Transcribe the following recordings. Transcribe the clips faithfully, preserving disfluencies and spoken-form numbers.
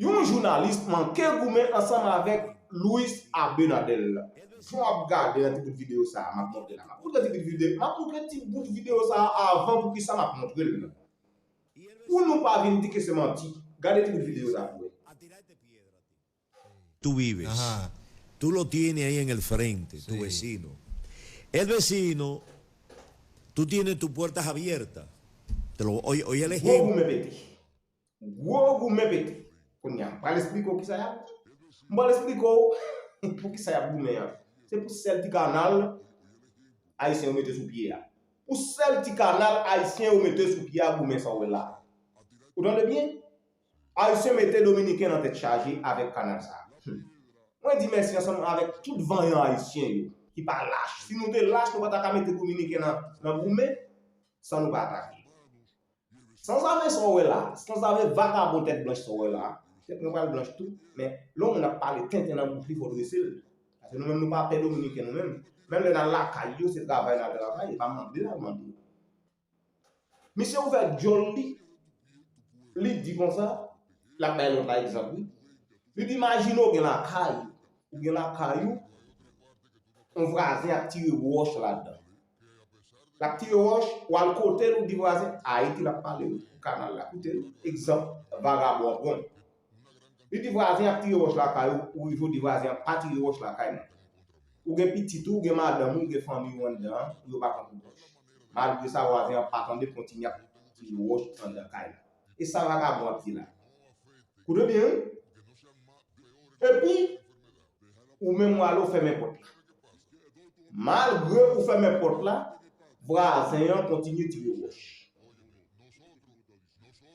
Yon jounalis manke goumen ansanm avèk Luis Abinader. Jan w ap gade nan ti bout videyo sa a, m ap montre la. M ap montre ti bout videyo, m ap montre ti bout videyo sa a avan poukisa m ap montre l. Pou nou pa vin di ke se manti, gade ti bout videyo sa a pou wè. Tú vives. Tú lo tienes ahí en el frente, tu vecino. El vecino, tú tienes tus puertas abiertas. Te lo, oye, oye el Gwo ejemplo. Goumen pete. Gwo goumen pete. Kounye a, m pral esplike w kisa y ap di. M pral esplike w poukisa y ap goumen an. Se pou sèl ti kanal ayisyen yo mete sou pye a. Pou sèl ti kanal ayisyen yo mete sou pye a goumen sa w wè la. Ou tande byen? Ayisyen mete Dominiken nan tèt chaje avèk kanal sa a. Mwen di mèsi ansanm avèk tout vanyan ayisyen yo ki pa lach. Si nou te lach, nou pa ta ka mete Dominiken nan, nan goumen san nou pa atake. Sanzave sa w wè la, sanzave vagabon tèt blanch sa w wè la, tèt mwen pral blanch tou, men lè yon moun ap pale tenten nan bouch li, fò w drese l. Paske nou menm nou pa pè Dominiken nou menm. Menm lè n al lakay yo, se travay n al travay, e pa mande n al mande yo. Misye ouvè djòl li, li di konsa, l ap bay lòt la egzanp wi. Li di imajine w gen lakay, ou gen lakay ou, yon vwazen ap tire wòch ladan. L ap tire wòch, w al kote l, ou di vwazen, Ayiti l ap pale wi, pou kanal la, koute l, egzanp, vagabon an pran. Li di vwazen ap tire wòch lakay ou, ou rive ou di vwazen an pa tire wòch lakay mwen. Ou gen pitit ou, ou gen madanm ou, ou gen fanmi ou anndan an, pou yo pa pran kout wòch. Malgre sa, vwazen an pa tande, kontinye ap tire wòch anndan kay la. E sa vagabon ap di la. Koute byen wi. Epi, ou menm w ale w fèmen pòt la. Malgre ou fèmen pòt la, vwazen an kontinye tire wòch.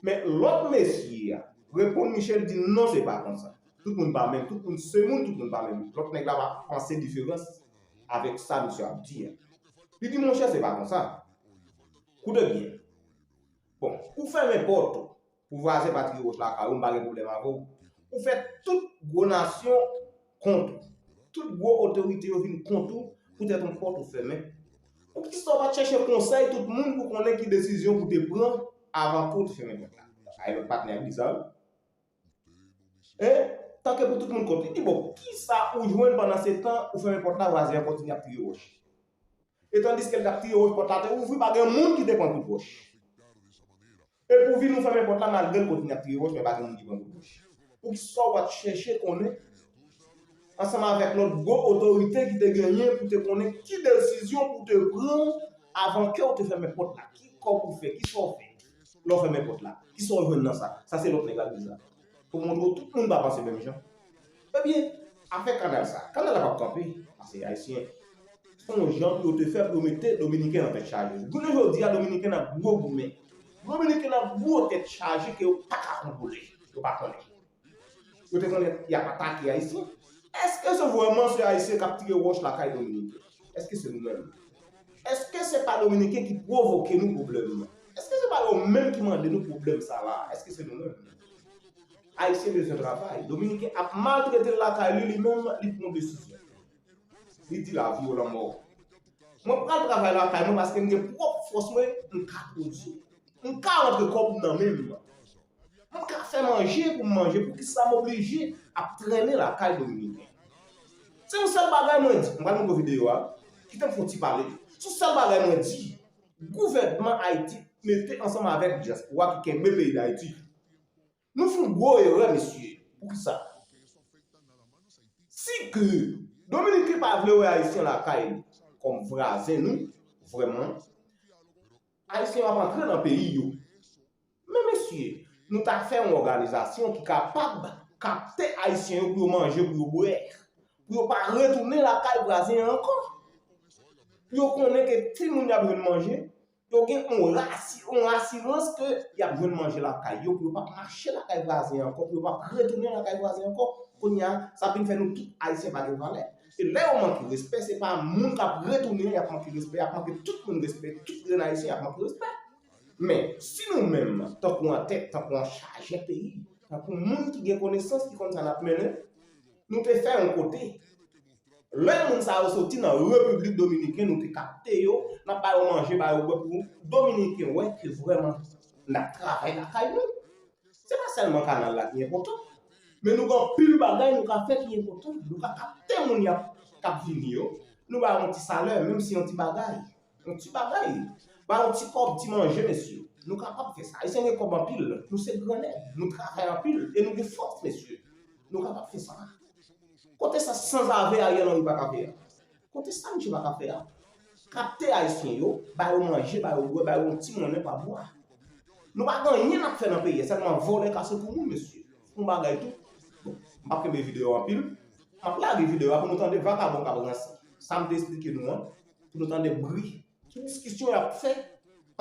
Men lòt mesye a reponn Michel di non, se pa konsa. Tout moun pa menm, tout moun se moun, tout moun pa menm. Lòt nèg la pa panse diferans avèk sa misye ap di a. Li di monchè, se pa konsa. Koute byen. Bon, ou fèmen pòt ou pou vwazen pa tire wòch lakay ou, m pa gen pwoblèm avè w. Ou fè tout gwo nasyon kont ou. Tout gwo otorite yo vin kont ou poutèt yon pòt ou fèmen. Poukisa w pa t chèche konsèy tout moun pou konnen ki desizyon pou te pran avan ke w te fèmen pòt la? Ay lòt patnè a di sa wi. E tanke pou tout moun kont li. Li di bon, kisa ou jwenn pandan se tan ou fèmen pòt la, vwazen an kontinye ap tire wòch? E tandiske l t ap tire wòch, pòt la te ouvri, pa gen moun ki te pran kout wòch. Epi w vin ou fèmen pòt la malgre l kontinye ap tire wòch, men pa gen moun ki pran kout wòch. Poukisa w pa t chèche konnen ansanm avèk lòt gwo otorite ki te genyen pou te konnen ki desizyon pou te pran avan ke w te fèmen pòt la? Ki kòb ou fè? Kisa w fè lè w fèmen pòt la? Kisa w jwenn nan sa? Sa se lòt nèg la ki di sa. Pou montre w tout moun pa panse menm jan. Ebyen, afè kanal sa, kanal la p ap kanpe, paske ayisyen se yon jan pou yo te fè pou yo mete Dominiken nan tèt chaje. Jounen jodi a, Dominiken nan gwo goumen. Dominiken nan gwo tèt chaje ke yo pa ka kontwole. Yo pa konnen. Yo te konnen y ap atake Ayisyen. Èske se vrèman se Ayisyen k ap tire wòch lakay Dominiken? Èske se nou menm? Èske se pa Dominiken ki pwovoke nou pwoblèm nan? Èske se pa yo menm ki mande nou pwoblèm sa la? Èske se nou menm? Ayisyen bezwen travay. Dominiken ap maltrete l lakay li, li menm, li pran desizyon. Li di lavi ou lanmò. Mwen pral travay lakay mwen paske m gen pwòp fòs mwen, m ka pwodui. M ka rantre kòb nan men m. M ka fè manje pou m manje, poukisa m oblije ap trennen lakay Dominiken? Se yon sèl bagay mwen di, m pral montre w videyo a, kite m fè yon ti pale. Se yon sèl bagay mwen di, gouvènman Ayiti mete ansanm avèk dyaspora ki kenbe peyi Dayiti. Nou fè yon gwo erè, mesye. Poukisa? Si ke Dominiken pa vle wè Ayisyen lakay li kòm vwazen nou, vrèman, Ayisyen yo ap antre nan peyi yo. Men mesye, nou ta fè yon òganizasyon ki kapab kapte Ayisyen yo pou yo manje, pou yo bwè, pou yo pa retounen lakay vwazen an ankò. Pou yo konnen ke timoun yo ap jwenn manje, yo gen yon rasi, yon asirans ke y ap jwenn manje lakay yo, pou yo p ap mache lakay vwazen an ankò, pou yo p ap retounen lakay vwazen an ankò. Kounye a, sa vin fè nou tout Ayisyen pa gen valè. E lè yo manke respè, se pa moun k ap retounen y ap manke respè, y ap manke tout moun respè, tout grenn Ayisyen y ap manke respè. Men, si nou menm, tankou antèt, tankou an chajè peyi, tankou moun ki gen konesans, ki konn sa n ap mennen, nou te fè yon kote, lè moun sa yo soti nan Repiblik Dominiken, nou te kapte yo, n ap ba yo manje, ba yo bwè pou Dominiken wè ke vrèman n ap travay lakay nou. Se pa sèlman kanal la ki enpòtan. Men nou gen anpil bagay nou ka fè ki enpòtan. Nou ka kapte moun y ap, k ap vini yo. Nou ba yo yon ti salè, menm si yon ti bagay. Yon ti bagay. Ba yo ti kòb, ti manje, mesye. Nou kapab fè sa. Ayisyen gen kòb anpil. Nou se gran nèg. Nou travay anpil. E nou gen fòs, mesye. Nou kapab fè sa. Kote sa sanzave Ariel Henry pa ka fè a? Kote sa misye pa ka fè a? Kapte Ayisyen yo, ba yo manje, ba yo bwè, ba yo yon ti monnen pa mwa. Nou pa gen anyen n ap fè nan peyi a, sèlman vòlè kase pou moun, mesye. Yon bagay tou. Bon, m p ap kenbe videyo a anpil. M ap lage videyo a pou nou tande vakabon k ap ranse. Sa m te esplike nou an, pou nou tande bri. Ki diskisyon y ap fè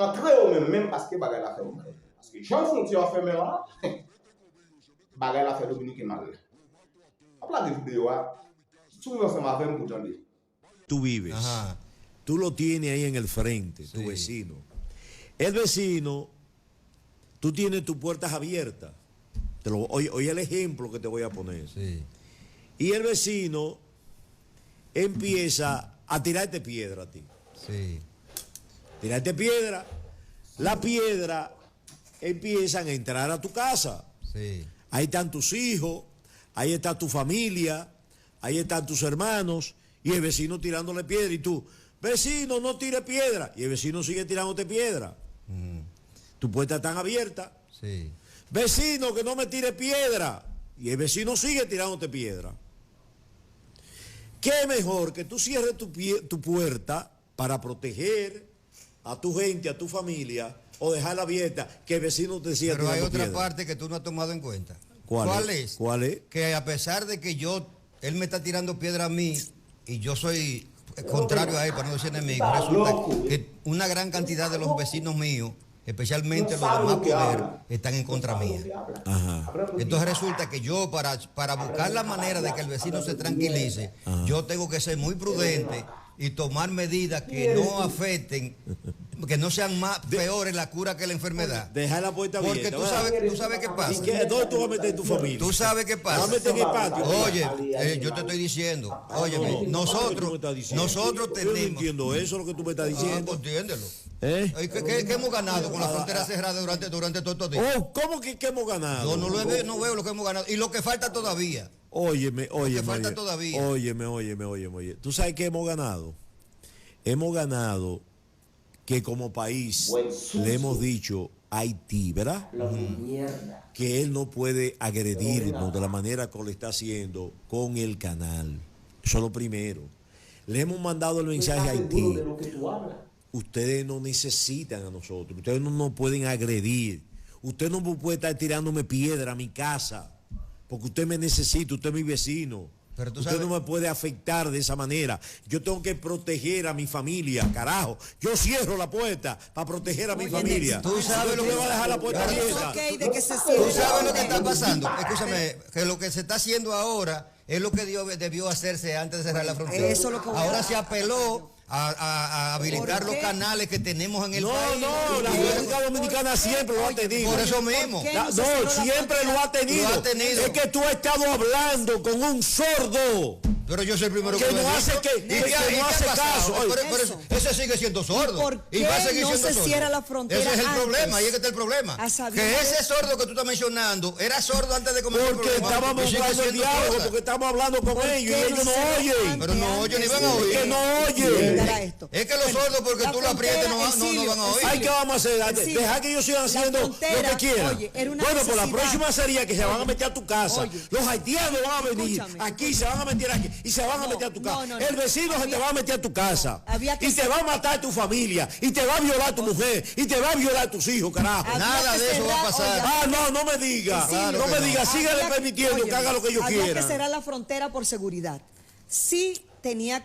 antre yo menm menm paske bagay la fè yo mal. Paske jan fwontyè a fèmen la, bagay la fè Dominiken mal. M ap lage videyo a, swiv ansanm avè m pou tande. Tú vives. Ajá. Tú lo tienes ahí en el frente, tu vecino. El vecino, tú tienes tus puertas abiertas. Te lo, oye, oye el ejemplo que te voy a poner. Sí. Y el vecino empieza a tirarte piedra a ti. Sí. Tirarte piedra. La piedra empiezan a entrar a tu casa. Sí. Ahí están tus hijos, ahí está tu familia, ahí están tus hermanos, y el vecino tirándole piedra, y tú, vecino, no tire piedra, y el vecino sigue tirándote piedra. Tus puertas están abiertas. Sí. Vecino, que no me tire piedra, y el vecino sigue tirándote piedra. ¿Qué mejor que tú cierres tu, pie- tu puerta para proteger a tu gente, a tu familia, o dejarla abierta, que el vecino te siga Pero hay tirando otra piedra? Parte que tú no has tomado en cuenta. ¿Cuál ¿Cuál es? Es? ¿Cuál es? Que a pesar de que yo, él me está tirando piedra a mí y yo soy eh, contrario a él, para no decir enemigo, resulta que una gran cantidad de los vecinos míos, especialmente los de más poder, están en contra mía. Ajá. Entonces resulta que yo, para, para buscar la manera de que el vecino se tranquilice, yo tengo que ser muy prudente y tomar medidas que no afecten, que no sean más peores la cura que la enfermedad. Deja la puerta Porque abierta. tú ¿Verdad? sabes, tú sabes qué pasa. ¿Y qué, dónde tú vas a meter tu familia? Tú sabes qué ¿Vas a pasa. meter en el patio? Oye, eh, yo te estoy diciendo, oye, No, no, nosotros, ¿qué tú me estás diciendo? nosotros Yo no tenemos. Entiendo eso, lo que tú me estás Ah, diciendo. Entiéndelo. ¿Eh? ¿Qué, qué- qué hemos ganado con la frontera cerrada durante, durante todo estos días? Oh, ¿cómo que, que hemos ganado? Yo no lo he ve- no veo lo que hemos ganado. Y lo que falta todavía. Óyeme, óyeme, falta óyeme, todavía. Óyeme, óyeme, óyeme, óyeme. ¿Tú sabes qué hemos ganado? Hemos ganado que como país le hemos dicho a Haití, ¿verdad? Que él no puede agredirnos de la manera que lo está haciendo con el canal. Eso es lo primero. Le hemos mandado el mensaje a Haití. Ustedes no necesitan a nosotros. Ustedes no nos pueden agredir. Usted no puede estar tirándome piedra a mi casa. Porque usted me necesita, usted es mi vecino. Pero tú Usted sabes- no me puede afectar de esa manera. Yo tengo que proteger a mi familia, carajo. Yo cierro la puerta para proteger a mi familia. Tú sabes lo Usted que- me va a dejar la puerta Pero it's abierta. okay de que se Tú cierre. Sabes lo que está pasando. Escúchame, que lo que se está haciendo ahora es lo que dio- debió hacerse antes de cerrar la frontera. Eso es lo que voy a Ahora decir. Se apeló a, a- a habilitar ¿Por los qué? Canales que tenemos en el No, país. No, la República Dominicana siempre lo ha tenido. ¿Por qué La- no se no, cerró la siempre lo frontera? ha tenido. Lo ha tenido. Es que tú has estado hablando con un sordo. Pero yo soy el primero Que que lo no he hace dicho. que- ¿Y que qué- y no qué ha hace pasado? Caso. Oye, Pero- pero ese- ese sigue siendo sordo. ¿Por Y va a qué seguir no siendo se sordo. Cierra la frontera Ese es el antes? Problema, ahí es que está el problema. A sabiendas Que de ese que- sordo que tú estás mencionando era sordo antes de comenzar Porque el programa. Estábamos Y sigue buscando el siendo diálogo, sordo. Porque estamos hablando con ¿Por ellos y qué ellos no no se oyen. Pero no oyen ni van a antes? oír. Que no oyen. Llegar a esto. Es que los sordos, porque tú lo aprietes, no, van- no, no van a oír. Ay, ¿qué vamos a hacer? Deja que ellos sigan haciendo lo que quieran. Bueno, pues la próxima sería que se van a meter a tu casa. Los haitianos van a venir aquí, se van a meter aquí y se van a meter a tu casa. El vecino se te va a meter a tu casa. Y te va a matar a tu familia. Y te va a violar a tu mujer. Y te va a violar a tus hijos, carajo. Nada de eso va a pasar. Ah, no, no me diga. No me diga. Síguele permitiendo que haga lo que ellos quieran. Había que cerrar la frontera por seguridad. Sí tenía